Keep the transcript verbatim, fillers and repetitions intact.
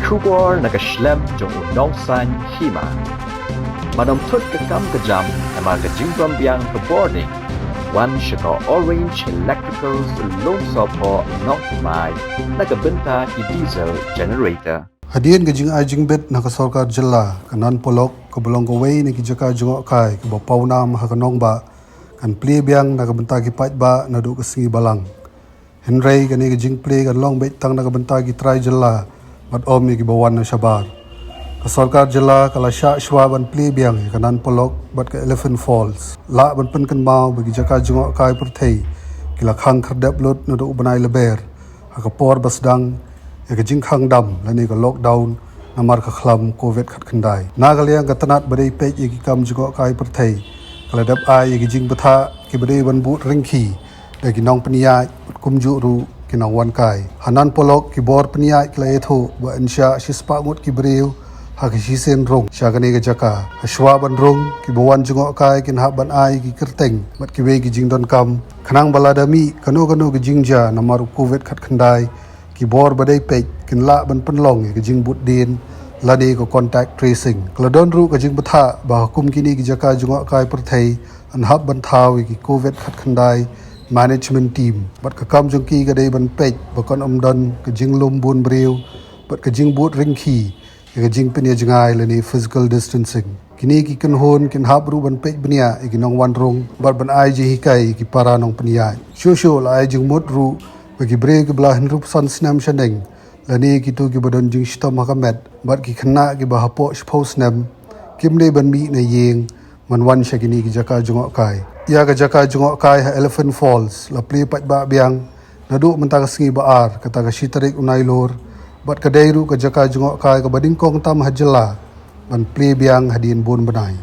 Khubor na ka shlem jong u nongsan hima. Ban ym thut ka kam ka jam, namar ka jingbam biang ka bording. Wan sha ka Orange Electricals Lumsohphoh Nongthymmai, na ka bynta ki diesel generator. Hadien ka jingai jingbit na ka sorkar jylla, ka Nan Polok, kaba long kawei na ki jaka jngohkai kaba pawnam ha ka nongbah, kan plie biang na ka bynta ki paidbah naduh ka sngi Balang. Hynrei kane ka jingplie kan long beit tang na ka bynta ki trai jylla, bad ym ïa kiba wan na shabar. Ka sorkar jylla ka la shah shuwa ban plie biang ïa ka Nan Polok bad ka Elephant Falls. Lah ban pynkynmaw ba ki jaka jngohkai pyrthei ki la khang khyrdep lut naduh u bnai Lber, ha ka por ba sdang ïa ka jingkhang dam lane ka lockdown namar ka khlam covid khatkhyndai. Na ka liang ka tnat ba dei peit ïa ki kam jngohkai pyrthei, ka la dep ai ïa ki jingbthah kiba dei ban bud ryngkhie da ki nongpynïaid, kumjuh ruh ki nongwankai. Ha Nan Polok ki bor pynïaid ki la ïathuh ba yn shah shispah ngut ki briew ha ka shisien rung sha kane ka jaka. Ha shuwa ban rung, kiba wan jngohkai kin hap ban ai ki kyrteng bad kiwei ki jingdonkam, khnang ba lada mih kano kano ka jingjia namar u covid khatkhyndai, ki bor ba dei peit kin lah ban pynlong ïa ka jingbud dien lane ka contact tracing. Ka la don ruh ka jingbthah ba ha kum kine ki jaka jngohkai pyrthei, yn hap ban thaw ïa ki covid khatkhyndai management team. Bad ka kam jong ki ka dei ban peit ba kan ym don ka jinglum bun briew bad ka jingbud ryngkhie ïa ka jingpynïajngai lane physical distancing. Kine ki kynhun kin hap ruh ban peit bniah ïa ki nongwan rung bad ban ai jinghikai ïa ki para nongpynïaid. Shuh shuh la ai jingmut ruh ba ki briew kiba la hynriewphew san snem shaneng, lane kito kiba don jingshitom ha ka met, bad ki khynnah kiba hapoh shiphew snem, kim dei ban mih na ïing ban wan sha kine ki jaka jngohkai. Ïa ka jaka jngohkai ha Elephant Falls la plie paidbah biang naduh mynta ka sngi Ba-ar, kata ka shi tarik u Nailur, bad ka dei ruh ka jaka jngohkai kaba nyngkong tam ha jylla ban plie biang hadien bun bnai.